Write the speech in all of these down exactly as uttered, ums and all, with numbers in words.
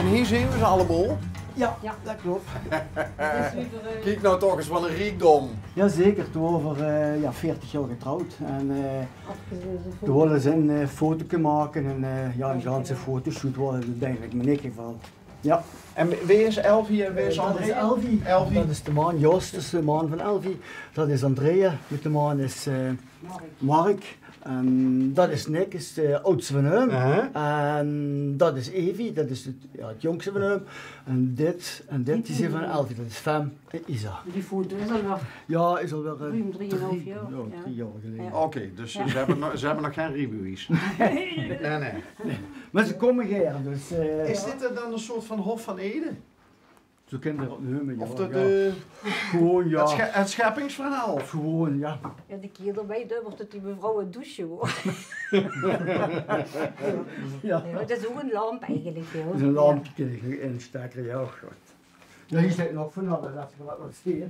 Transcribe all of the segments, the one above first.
Hie zeen v'r ze allemaol. Ja, dat klop. Kiek noe toch ins, wat 'ne riekdom. Jazeker, toen wore v'r, eh, ja, veertig jaor getrouwd. En, eh, toen wouwe ze 'n, eh, fotoke make en, eh, ja, 'n ganse fotoshoot wouwe v'r oeteindelik make van. Ja. En wae is Elvie en wae is Andrea? Dat is Elvie. Dat is de man, Jos, dus de man van Elvie. Dat is Andrea, mit de man is, eh, Mark. En dat is Nick, is de oudste van häöm. En dat is Evi, dat is 't, ja, 't jóngste van häöm. En dit, en dit, die zeen van Elvie, dat is Fem en Isa. Die foto is al waal ruum drieënhalf jaor. Ja, drie jaor geleje. Oké, dus ze höbbe nog, ze höbbe nog gein riebewies. Nae, nae. Mer ze kómme gaer, dus, eh. Is dit dan 'n soort van Hof van Ede? Zo kins se 't neume, ja. Of de, de, gewoon, ja, 't sche-, 't scheppingsverhaal. Gewoon, ja. Ja, de kier d'rbie, dat waert die mevrouw 'n douche, huur. Ja. Ja, dat is ouch 'n lamp eigelik, ja. Dat is 'n lampke, ja. Instekke, ja, god. Ja, hie steit nog van alles, dat is wat, wat steit.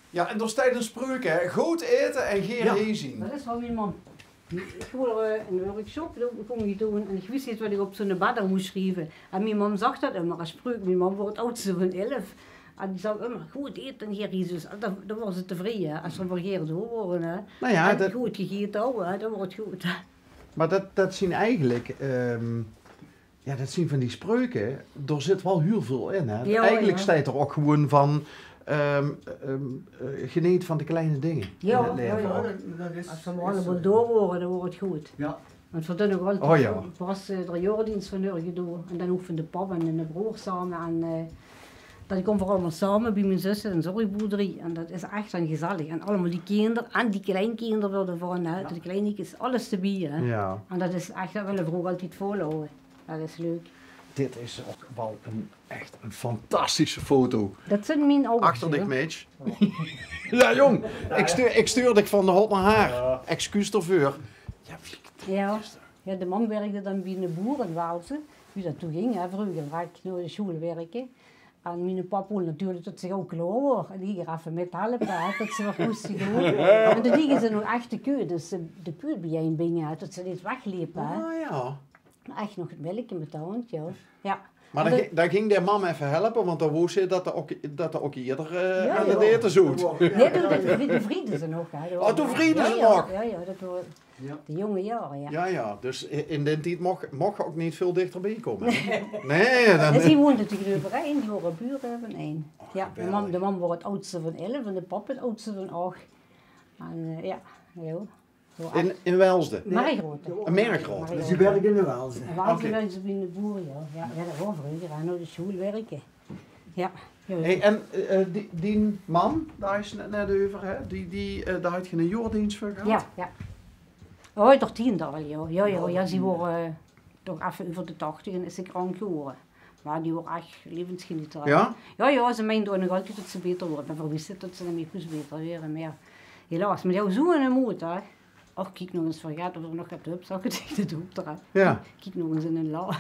Ja, en dao steit 'n spreuk, hè. Good aete en geer hie zien. Dat is van mien mam. Ich wól, eh, 'n workshop doon, kóm ich doon. En ich wis neet wat ich op zoe'n badder mós sjrieve. En mien mam zag dat ummer es spreuk. Mien mam waor 't oudste van elf. En die zag ummer: "Good aete en geer hie zien." Dus, eh, dan, dan waor ze tevreje, hè, es ze veur geer door wore, hè. Noe ja, en dat good gegaete hawwe, hè, dan waor 't good. Mer dat, dat zien eigelik, ehm, ja, dat zien van die spreuke, dao zit waal hiel väöl in, hè. Ja, eigelik steit d'r ouch gewoon van, ehm, ehm, eh, geneet van de kleine dinger in 't laeve ouch. Ja, ja. Es ze mer allemaol door wore, dan waor 't good. Ja. Want v'r doon ouch altied, v'r höbbe, eh, d'r jaordeens van häör gedoon. En dan ouch van de pap en de broor same. En, eh, dat kómme v'r allemaol same bie mien zusse in de zörgboerderie. En dat is ech dan gezellig. En allemaol die kinder en die kleinkinder waere d'rvan, hè. Ja. De kleinkinder, alles d'rbie, hè. Ja. En dat is ech, dat wille v'r ouch altied volhawwe. Dat is leuk. Dit is ouch waal 'n, ech 'n fantastische foto. Dat zien mien ouders, achter dich, maedje. Ja, jóng. Ich stuur, ich stuur dich van de hot nao haar. Ja. Excuus d'rveur. Ja, fliek. Ja. Ja, de mam wirkde dan bie 'ne boer in Waalse. Wie dat toen ging, hè, vreuger, ging ich nao de sjoel wirke. En miene pap wól natuurlik dat ze gaw klaor waor. En hie effe mithelpe, hè, dat ze nog mós doon. En toen dege ze nog ech de keu, dus de, de puut bie-ein binge, hè, dat ze neet wegleep, hè. Ah, ja. Ech nog 't milke mit de handj, ja. Ja. Mer dan, dan ging de mam effe helpe, want dan wós ze dat d'r ouch, dat d'r ouch ieëder, eh, aan 't aete zoot. Ja, ja. Nae, toen, dat, die bevriejde ze nog, hè. Oh, toen bevriejde ze nog? Ja, ja, dat waor de jónge jaore, ja. Ja, ja, dus i-, in daen tied moch, moch 'r ouch neet väöl dichter bie kómme, hè? Nae. Nae, dan, en ze woonde taengeneuver ein, die wore bure van ein. Och, ja, de mam, de mam waor 't oudste van elf en de pap 't oudste van ach. En, eh, ja, ja. In, in Welsde? Nae. Margraote. In Margraote. Ze wirkde in Welsde. In Welsde wirkde ze bie 'ne boer, ja. Ja, ja, dat waor vreuger, hè, nao de sjoel wirke. Ja, ja. Hey, en, eh, die, dien mam, dao is 't net, net euver, hè? Die, die, eh, dao haet geer 'ne jaordeens veur gehad? Ja, ja. Oh, toch tien daag, ja. Ja, ja, ja, ze waor, eh, toch effe euver de tachtig en is ze krank gewore. Mer die waor ech levensgenieter, hè. Ja? Ja, ja, ze meinde nog altied dat ze baeter woort. Mer v'r wiste dat ze neet mie kós baeter waere, mer helaas. Mer die haw zoe'n mood, hè. Och, kiek nog ins, vergaet of v'r nog get höbbe, zag ich taenge de dokter, hè. Ja. Kiek nog ins in 'n la.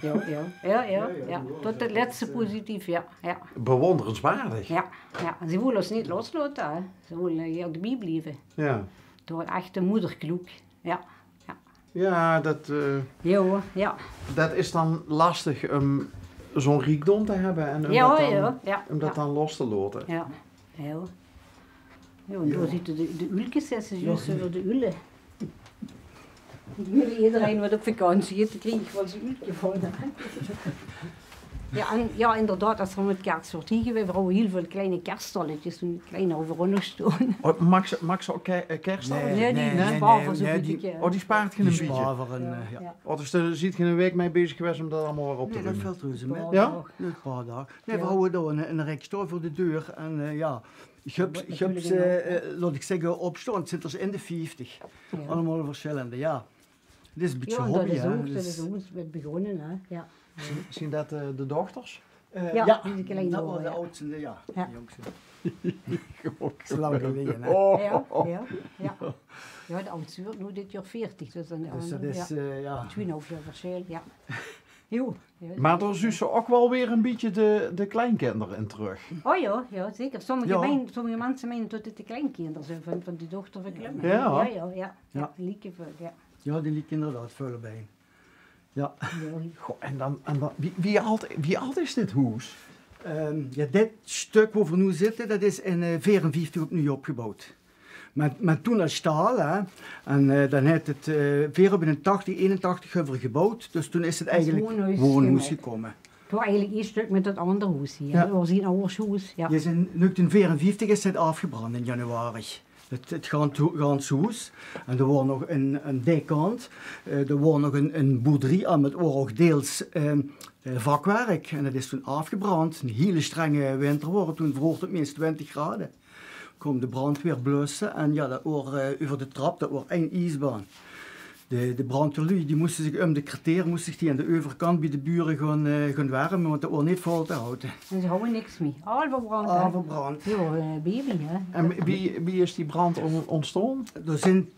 Ja, ja, ja, ja, ja. Tot 't lètste positief, ja, ja. Bewonderenswaardig. Ja, ja. En ze wól ós neet loslaote, hè. Ze wól, eh, hie d'rbie blieve. Ja. Dat waor ech de moederkloek. Ja, ja. Ja, dat, eh, ja, hoor, ja. Dat is dan lastig um zoe'n riekdom te höbbe en um dat dan, ja, um dat dan los te laote. Ja, ja. Ja, en dao zitte de, de uulkes, zègke ze, zjus euver de uule. Ederein wat op vakantie geit, dao krieg ich waal zoe'n uulke van. Ja, en, ja, inderdaad, es v'r mit kers waere, v'r hawwe hiel väöl kleine kersstalletjes, zoe'n kleine euveral nog stoon. Oh, maags se, maags se ouch ke-, eh, kersstalletjes? Nae, nae, die spaar v'r zoe bietje. Oh, die spaart geer e bietje? Die spaar v'r, eh, ja. Oh, dus dao zeet geer 'n waek mei bezig gewaes um dat allemaol weer op te rume? Nae, dat vèlt reuze mei. Ja? Nae, e paar daag. Nae, v'r hawwe dao 'n, 'n rek stoon veur de deur en, eh, ja, ich höb, ich höb ze, eh, laot ich zègke, op stoon, 't zeen d'r in de vieftig. Ja. Allemaol versjillende, ja. 't Is e bietje hobby, hè. Ja, dat is ouch, dat is ouch mit begós, hè. Ja. Zien, zien dat, eh, de dochters? Eh, ja, die klein, dat waore de oudste, ja. Ja. De jóngste. Is lang geleje, hè. Ja, ja, ja. Ja, de oudste wuuert noe dit jaor veertig, dus dan, dus dat is, eh, ja, twieënhalf jaor versjil, ja. Joe. Mer dao zuus se ouch waal weer e bietje de, de kleinkinder in trök. Oh ja, ja, zeker. Sommige mein-, sommige minse meine dat dit de kleinkinder zeen van, van die dochter van Clemens. Ja. Ja, ja, ja. Ja, die lieke väöl, ja. Ja, die lieke inderdaad väöl op ein. Ja. Goh, en dan, en dan, wie, wie ald, wie ald is dit hoes? Ehm, ja, dit stök wo v'r noe zitte, dat is in eh, veerenvieftig opnuuj opgeboewd. Mer, mer toen es staal, hè. En eh, dan haet 't, eh, veer höbbe in tachtig, einentachtig höbbe v'r geboewd, dus toen is 't eigelik woonhoes gekómme. 't Waor eigelik ee stök mit dat anger hoes hie. Ja. Dat waor zien awwershoes. Ja. Die is in negentien veerenvieftig is 't aafgebrand in januari. 't, 't gans, gans hoes. En d'r waor nog ein, ein dijkkant. Eh, d'r waor nog ein, ein boerderie aan, mer 't waor ouch deels eh, eh, vakwerk. En dat is toen aafgebrand. Eine hiele strenge winter waor 't toen, vroor 't meist twintig grade. Kaom de brandweer blusse en ja, dat waor eh, euver de trap, dat waor ein iesbaan. De, de brandweerluuj, die móste zich um de kerteer, móste zich die aan de euverkant bie de bure gaon, eh, gaon werme, want dat waor neet vol te haoje. En ze hawwe niks mie. Al verbrand, hè? Al verbrand. Ja, eh, baby, hè? En wie, wie is die brand on-, ontstaon? D'r zeen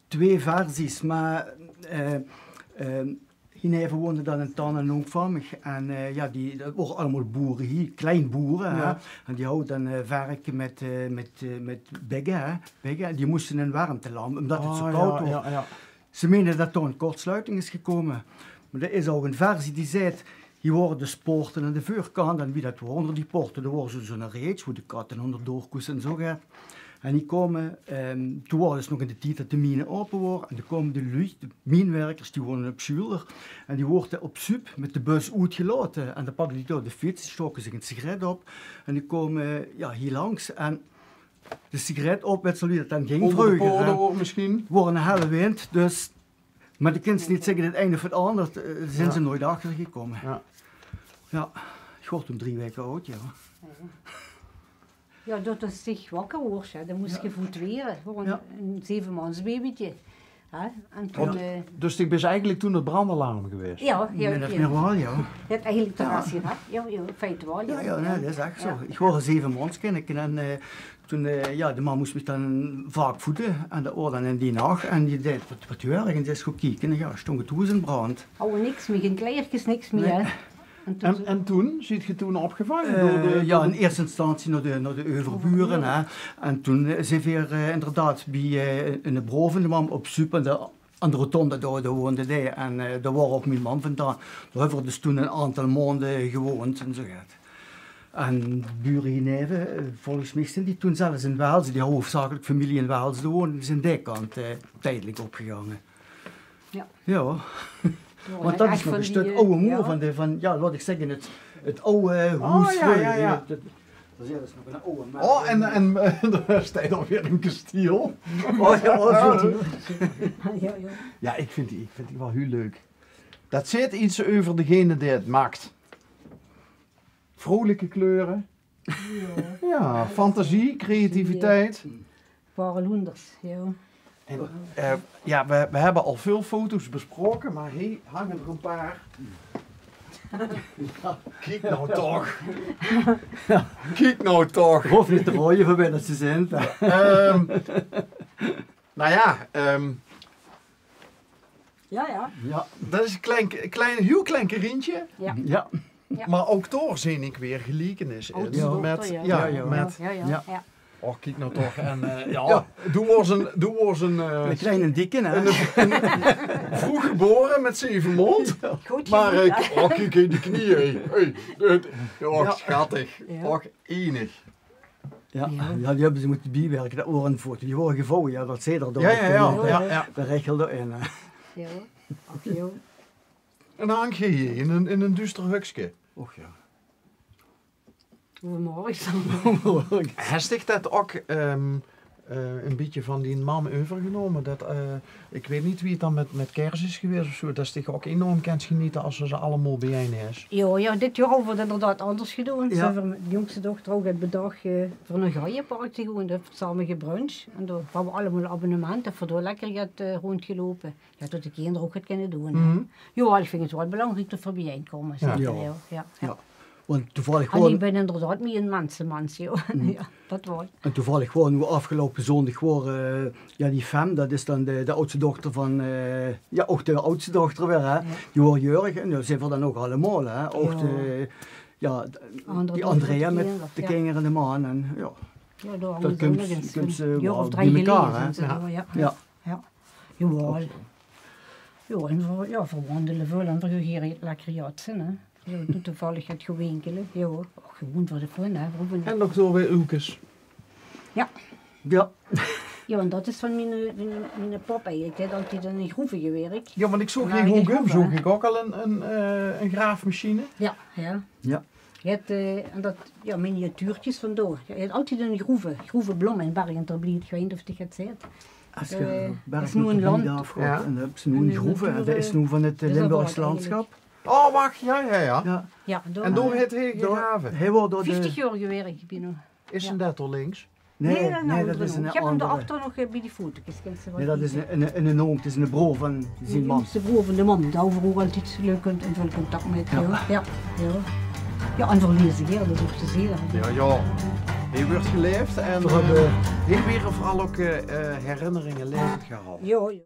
twee versies, mer eh, eh, hieneve woonde dan ein tant en ein oom van mich. En eh, ja, die, dat waore allemaol boere hie, klein boere, hè. Ja. En die hawwe dan eh, verke mit, eh, mit, eh, mit bigge, hè. Bigge. En die móste in ein wermtelamp, ómdat 't zo kaod waor. Ja, ja. Ze meende dat dao ein kortsluiting is gekómme. Mer d'r is ouch ein versie die zaet, hie waore dus poorte aan de veurkant en wie dat waor ónger die poorte, dao waor zo, zo'n reets wo de katte ónger door kóste en zo get. En die kome, ehm, toen waor 't dus nog in de tied dat de miene aope waor. En dao kome de luuj, de mienwerkers, die woonde op zolder. En die woorte op Zuub mit de bus oetgelaote. En dan pakde die dao de fiets, staoke zich ein sigaret op. En die kome, ja, hie langs. En de sigaret opwitsel, wie dat dan ging vreuger, hè. Ónger de poort waor misschien. Waor eine helle wind, dus, mer de kins neet zègke 't ein of 't anger, eh, zeen ze noeit achter gekómme. Ja. Ja, ich waor toen drie waeke aod, ja. Ja, dat is dich wakker woors, hè. Dan mós ge voet were. Gewoon ein zevemansbabytje. Hè? En toen, eh, dus dich bis eigelik toen 't brandalarm gewaes? Ja, ja, ja. Min of mier waal, ja. 't Eigelik toch as je dat, ja, ja, in feite waal, ja. Ja, ja, nae, dat is ech zo. Ich waor ein zevemans kinneke en eh, toen, eh, ja, de mam mós mich dan vaak voede. En dat waor dan in die nach. En die deit, wat, wat huur ich? En ze is gaon kieke. En ja, stóng 't hoes in brand. Hawwe niks mie, gein kleierkes, niks mie, hè. En toen, en toen, ziet ge toen opgevange door de, eh, ja, in eerste instantie nao de, nao de euverbure, hè. En toen eh, zeen veer eh, inderdaad bie eh, eine broor van de mam op Zuub aan de, aan de rotonde, dao, dao woonde die. En eh, dao waor ouch mien mam vandaan. Dao höbbe veer dus toen ein aantal maonde gewoond en zo get. En de bure hieneve, eh, volges mich zeen die toen zelfs in Wels, die hawwe hoofdzakelik femilie in Wels te wone, die zeen dae kant eh, tiedelik opgegange. Ja. Ja. Want dat is nog ein stök aw moer van de, van, ja, laot ich zègke, 't, 't aw hoes vreuger. Ja, ja. Dat, dat is nog ein aw mer. Oh, en, en eh, dao steit alweer ein kestiel. Oh ja, oh, zo. Ja, ja. Ja, ich vind die, ich vind die waal hiel leuk. Dat zaet get euver degene dae 't maak. Vrolijke kleure. Ja. Ja, fantasie, creativiteit. Karel Hoenders, ja. En eh, ja, we, we höbbe al väöl foto's besproke, mer hie hange nog ein paar. Kiek now toch. Kiek now toch. Hoof neet te roeje veur binne te zeen. Ehm, now ja, ehm, Ja, ja. Ja. Dat is ein klein, klein, hiel klein kerientje. Ja. Ja. Mer ouch dao zeen ich weer geliekenis in. Oudste dochter, ja. Mit, ja, ja. Och, kiek now toch. En eh, ja, doe waors ein, doe waors ein eh, ein kleine dikke, hè? Ein, ein, vroeg gebore mit zeve maond. Mer eh, och, kiek, die knieë, hè. Hey, ja, schattig. Och, enig. Ja, ja, die höbbe ze mótte biewerke. Dat waor ein foto. Die waor gevouwe, ja, dat zeen v'r dao. Ja, ja, ja. De rechel dao-in, hè. Ja, ach, ja. En dan hang geer hie in ein, in ein duuster hökske. Och ja. Hoe morgens dan? Hes dich dat ouch ehm, eh, ein bietje van dien mam euvergenómme? Dat eh, Ich weit neet wie 't dan mit, mit kers is gewaes of zo, dat se dich ouch enorm kins geniete as se ze allemaol biejein hes. Ja, ja, dit jaor höbbe v'r 't inderdaad anders gedoon. Ja. Zeen v'r mit de jóngste dochter ouch 't bedach eh, veur ein gajeparty te goon. Dao höbbe v'r same gebruncht. En dao höbbe v'r allemaol abonnement, dat v'r dao lekker get eh, róndgeloupe. Ja, dat de kinder ouch get kinne doon, hè. Ja, ich vinj 't waal belangriek dat v'r biejein kómme, zeker, ja. Ja. Ja, ja. Want toevallig... En ich bin inderdaad mie ein mensemans, ja. Ja. Dat waal. En toevallig waor noe aafgeloupe zóndig waor eh, ja, die fem, dat is dan de, de aadste dochter van eh, ja, ouch de aadste dochter weer, hè. Ja. Die waor jäörig en dao zeen v'r dan ouch allemaol, hè. Ouch de, ja, die Andrea mit de kinger en de man en ja. Ja, dao kump se waal bie mekaar, hè. Ja. Ja. Jawaal. Jao, en veer, jao, veer wandele väöl en veer gaon hie lekker jatse, hè. Jao, doe toevallig get gaon winkele. Jao, och, gewoen veur de fun, hè. Veer hoeve neet... En nog zoe weer oekes. Jao. Jao. Jao, en dat is van miene, miene, miene pap eigelik. Dae haet altied in de groeve gewirk. Jao, want ik zoog hie hoeag, zoog ik ok al ein, ein, eh, ein graafmachine. Jao, jao. Jao. Hae haet, eh, en dat, jao, miniatuurkes van dao. Hae haet altied in de groeve, Groeve Blom in Berg-en-ter-Blied, ik weit neet of dich het zaet. As ge Berg-en-ter-Blied aafgaot, en dan höbs se noe ein groeve, en dat is noe van het, eh, Limburgs Landschap. Oh, wach, jao, jao, jao. Jao, en dao haet hae gegrave. Hae waor dao de... Vieftig jaor gewirk, bino. Is 'm det al links? Nae, nae, det is ein anger. Ich höb 'm dao achter nog, eh, bie die foto's, kins se waal zeen. Nae, det is ein, ein, ein oom, 't is eine broor van zien mam. De broor van de mam, dao höbbe v'r ouch altied leuk con-, väöl contact mit. Jao. Jao, jao. Jao, en v'r laeze gaer, det is ouch te zeen. Jao, jao. Hie wuuert gelaefd en, eh, hie waere veural ouch, eh, herinneringe laevend gehaoje. Jao, jao.